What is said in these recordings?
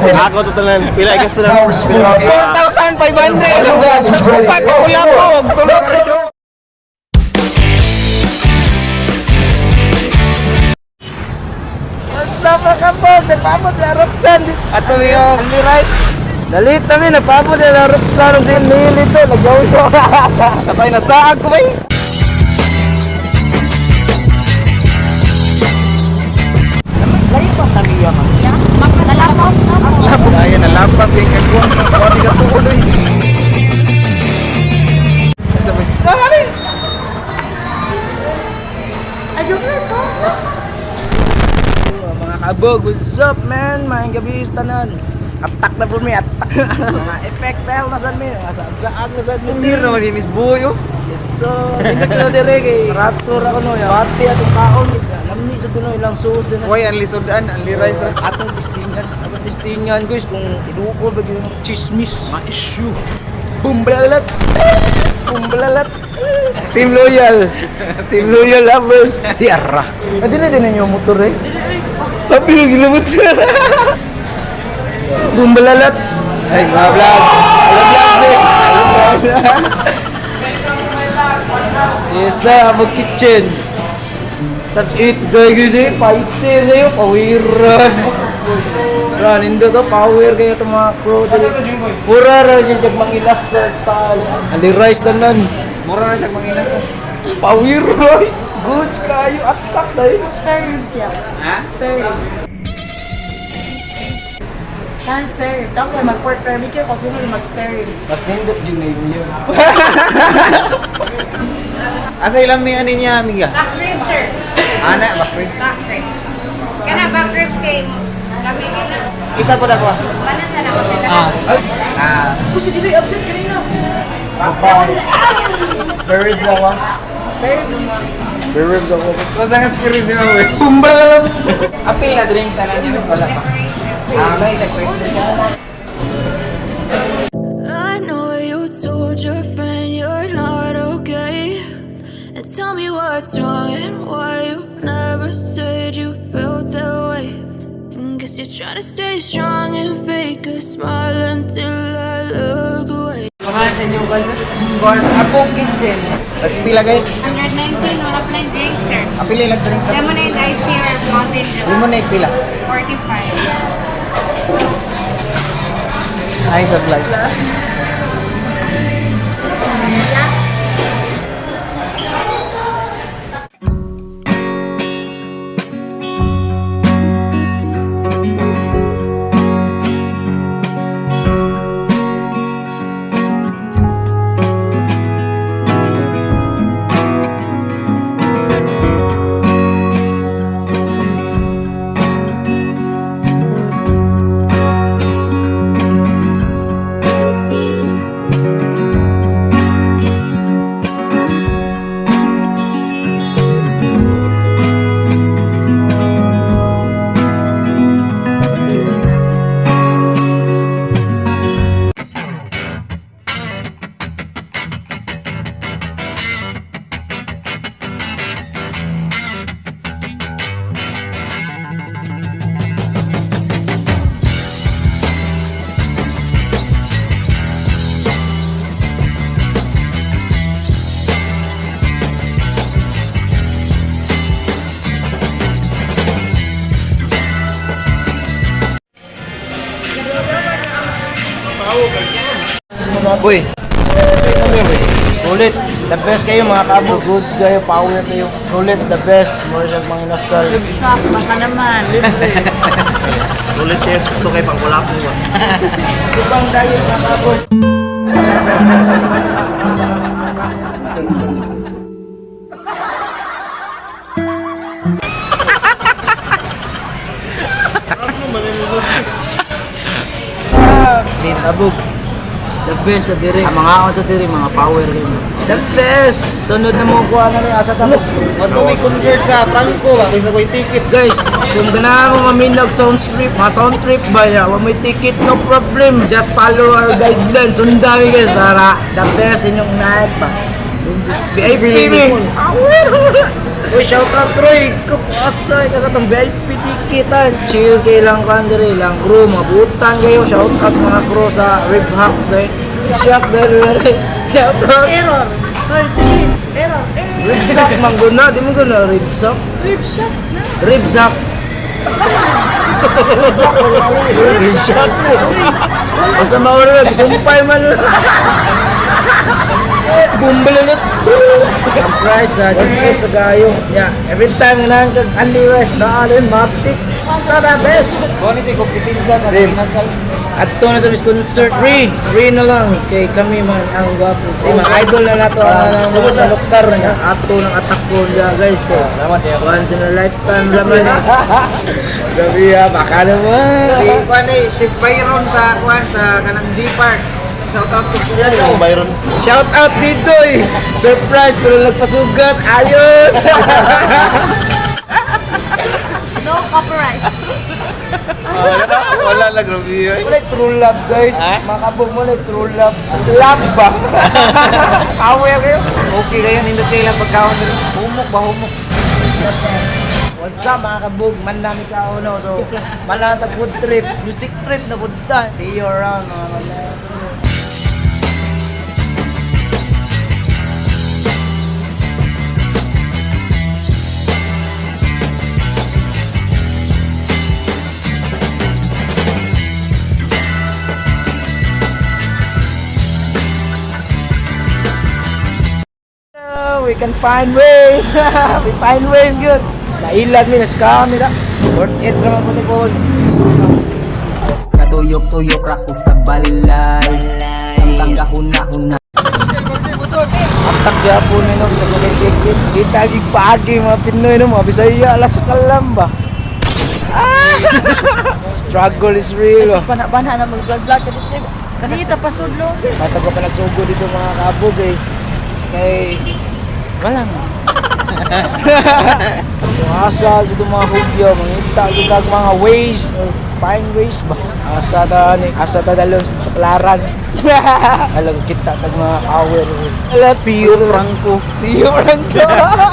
Ako totalan. Pila ikas to lang? 4,500! Upat ka kulapog! Tulog! Sama ka po, nagpapod na Roxanne. Ato yung Only right. Dalit kami, nagpapod na Roxanne. Din nilito, nag-gawin. Kapay nasaag ko ba eh? Nalapas na po. Ay, nalapas kay kagwang. Wala ka tuod eh. Sabi, "Nahali!" Mga kabog, what's up, man? Maayong gabi tanan. Attack na po mi, attack. Mga effect na na sad mi, mga saag-saag na sad mi. Hindi naman inis buhay oh. Yes, so, hindi ko na dire kay rato ra ko no, pati atong kaon. Lami sa kuno ilang sauce din. Why ang lisodan, ang liray sa Atong tistingan, atong tistingan guys kung tinuod ba gyud ang chismis, mga issue. Bumblalat. Bumblalat. Team Loyal. Team Loyal lovers. Di arra. Adi na din ninyo motor eh. Tapi lagi lumot. Bumblalat. Ay, mga vlog. Mga vlog eh. Mga vlog. Yes, sir. Abo kitchen. Subs 8 guys guys eh. Fighter kayo. Pawiran. Ra, nindo to. Power kayo to mga pro. Pura ra siya jag mangilas sa style. Ali rice tanan. Mura na siya manginas. Power roy. Goods kayo. Attack dahil. Spare ribs yan. Ha? Spare ribs. Yan, spare ribs. Ako mag-pork barbecue kasi sino yung mag-spare ribs. Mas nindot yun na yun. Asa ilang may ano niya, amiga? Back ribs, sir. Ana, bakit? Back ribs. Kana back ribs kay kami gina. Isa po na ko. Banan na lang ko sila. Ah. Ah. Gusto dito absent kanina. Spare ribs ako. Spare ribs. Spare ribs ako. Kung saan ka spirit niyo eh. Bumblalat. Apil na drink sana niya, wala pa. Ah, may question. I know you told your friend you're not okay. And tell me what's wrong and why you never said you felt that way. And guess you're trying to stay strong and fake a smile until I look away. Pangalan sa inyo guys. Kuan ako kitchen. Pila gay? 119, wala pa na yung drink, sir. Apil ilang drink sa Lemonade, iced tea, or Mountain Dew. lemonade pila. 45. Ay sa vlog. Uy. Sulit. The best kayo mga kabo. Goods kayo. Power kayo. Sulit. The best. More sa mga inasal. Shock, baka naman. Sulit test to kay pangkulap mo. Ibang diet mga kabo. Kabog. The best sa dire. Ang mga akon sa dire, mga power rin. The best! Sunod na mo kuha na rin, asa ta mo. Wanto may concert sa Franco ba kung sa ko'y ticket. Guys, kung ganahan mo maminag sound trip, mga sound trip ba ya, wa may ticket, no problem. Just follow our guidelines. Sundan mi guys para the best inyong night ba. VIP mi. Power! Uy, shout out Troy! Kapasa ka sa itong VIP ticket ah. Chill kay lang kan diri lang crew, mabutan kayo. Shout out sa mga crew sa Rib Hack dahil. Shock dahil. Shout out. Error. Ay, sige. Error. Rib Sack man guna, di mo guna Rib Sack. Rib shot na. Rib Sack. Rib Sack. Basta mauna na, gisumpay man. Bumbalanot. Ang price sa ticket sa gayo. Yeah, every time nga nang kag Andy West, naalin, matik. Sa the best. Mo ni si kumpitinsa sa Pinasal. Adto na sa bis concert, free. Free na lang. Kay kami man ang gwapo. Di ma idol na nato ang mga lokar nga ato ng attack ko niya guys ko. Once in a lifetime naman. Gabi ah, baka naman. Si kuan eh, si Byron sa kuan sa kanang G Park. Shout out to Kuya Yung Byron. Shout out dito eh. Surprise pero nagpasugat. Ayos. No copyright. Wala lang grabe yun. Wala true love guys. Makabog mo like true love. Love ba? Aware kayo. Okay kayo nindot kayo lang pagkaon diri. Humok ba humok? What's up mga kabug? Man nami ka uno. So, malata food trip. Music trip na punta. See you around mga malay. We can find ways. We find ways good. Nailag mi na scam nila. Worth it naman po ni Paul. Katuyok-tuyok ra ko sa balay. Samtang gahuna-huna. Atak gyapon ni no sa mga ticket. Kita gig paagi mga Pinoy no, mga Bisaya alas sa kalamba. Ah! Struggle is real. Kasi pana-pana na mag-vlog-vlog ka dito. Dito pasudlo. Matag ko pa nagsugo dito mga kabog eh. Kay wala na. Yung asa dito mga hugyo, mangita dito kag mga ways or find ways ba. Asa ta ni, asa ta dalon sa paklaran. Alam kita tag mga hour. See you Franco. See you Franco.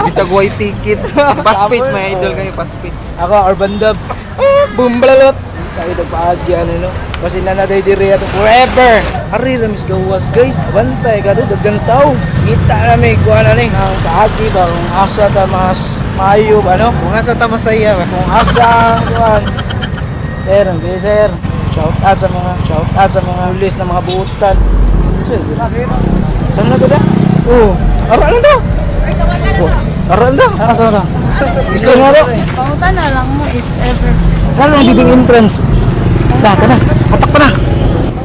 Bisag way ticket. Pass page may idol kayo pass page. Ako Urban Dub. Ah, boom balalot. Tayo nagpaagi ano no. Kasi na day diri ato forever. Ari ra mis gawas guys. Bantay ka do dagang tao. Kita na mi kuan ani ang kaagi ba kung asa ta mas maayo ba no? Kung asa ta masaya ba. Kung asa ang kuan. Sir, ang bilis, sir. Shout out sa mga shout out sa mga list na mga buutan. Sir, Saan na to da? Oo. Ara lang to. Oh, Ara lang to. Asa na? Gusto nga to. Pangutan na lang mo if ever. Tara lang dito yung entrance. Tara, tara. Patak pa na.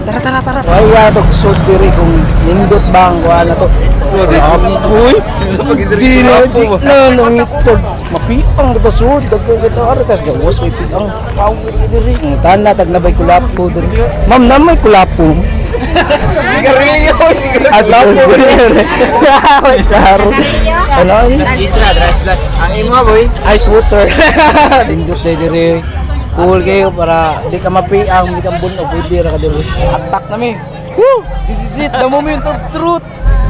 Tara, tara, tara. Wala to kusod diri kung nindot ba ang kuha na to. Uy! Di na, di na, nangitog. Mapiang kita sud, dagko kita ara tas gawas may piang. Power diri. Tana tag nabay kulapo diri. Ma'am, na may kulapo. Sigarilyo, sigarilyo. Ah, siguro. Wait, klaro. Ano? Isla, dry slash. Ang imo boy. Ice water. Dindot day diri. Cool kayo para di ka mapiang, di ka bunog, pwede ra ka diri. Attack na mi. Woo! This is it, the moment of truth.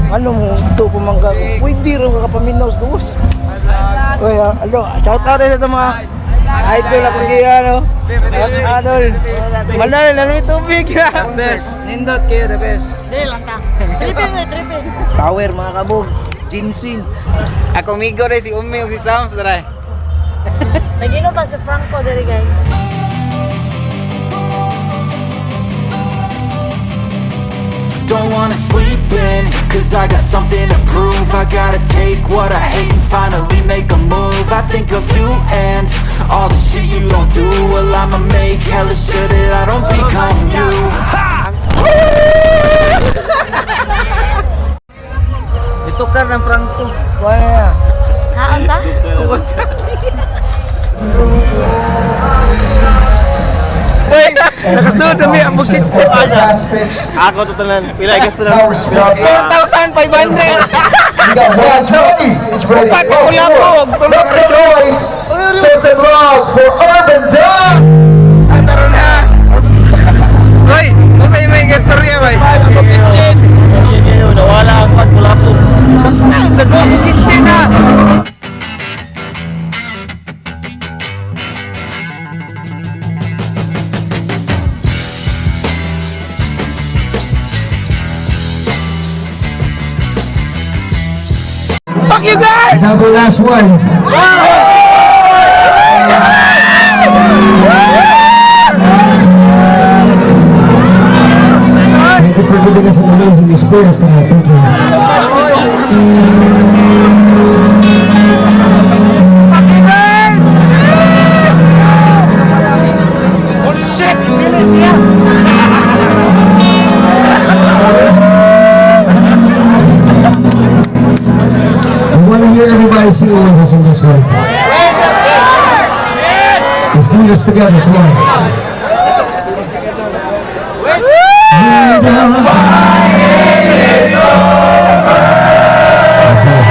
Ano mo gusto ko man ka? Pwede ra ka kapaminaw sa gawas. Uy, ano, shout out sa mga idol ako kaya no. Idol. Manalo na may tubig. The best. Nindot kayo the best. Dili lang ta. Tripping eh, tripping. Power mga kabog. Ginseng. Ako migo rin si Umi ug si Sams dry. Nag-inom pa si Franco diri guys. Don't wanna sleep in, cause I got something to prove. I gotta take what I hate and finally make a move. I think of you and all the shit you don't do. Well, I'ma make hella sure that I don't become you. Ha! Itukar ng Franco. Wala. Haan sa? Uy, nakasunod na may ang bukit. Ako to tanan. Pila gas to na. 4,500. We got Wes ready. It's ready. Upat ka kulapo, og tulog. Make some noise. Show some love for Urban Dub. Ang taron ha. Hoy, unsay may gastorya bay? Ako kitchen. Okay kayo, nawala ang kwan kulapo. Subscribe sa Goku Kitchen ha. Fuck you guys! And now the last one. Thank you for giving us an amazing experience tonight. Thank you. Fuck you guys! Bullshit! Ipili siya! We want to hear everybody singing with us in this one. Let's do this together. Come on. The fight is over. That's it.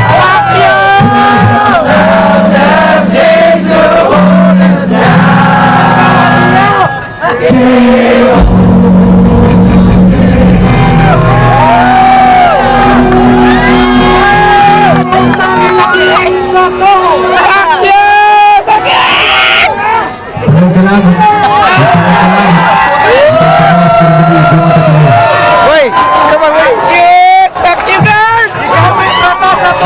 Ex na ko! Fuck you! Fuck you! Walang kalagit. Walang kalagit. Pagpapakalas ka rin gabi, duwata ka rin. Wait! Come on, wait! Yeah! Fuck you guys!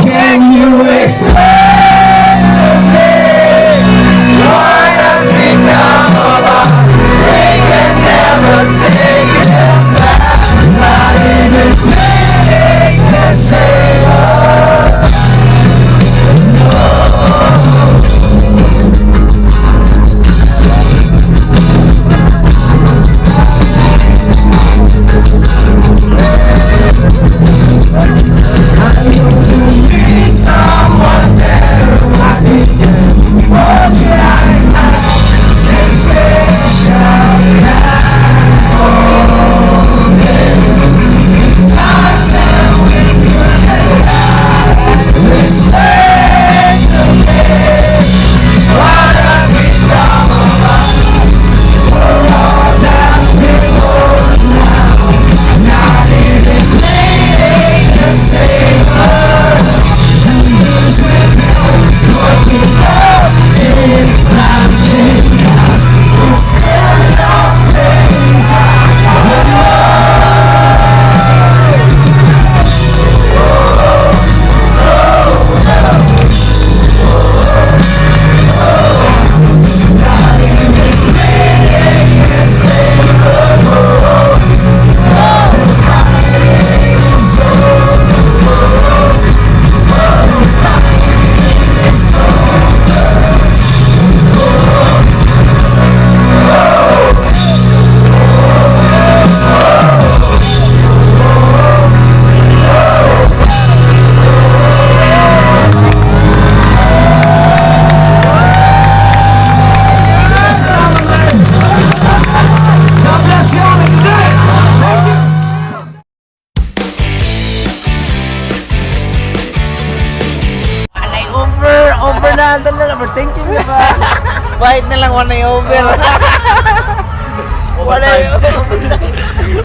Can you explain to me what has become of us? We can never take it back. Not even pain can save us. No. Need someone better. I think what you like is special now. Times that we could have. Explain to me what has become of us. We're all that people now. Not even pain can save us. And we're looking up in flashing cars. It's still your face. I love. God bless y'all and good night. Thank you. Alay, over! Over na! Ano na? Overthinking na ba? Bahit na lang, one over. Wala.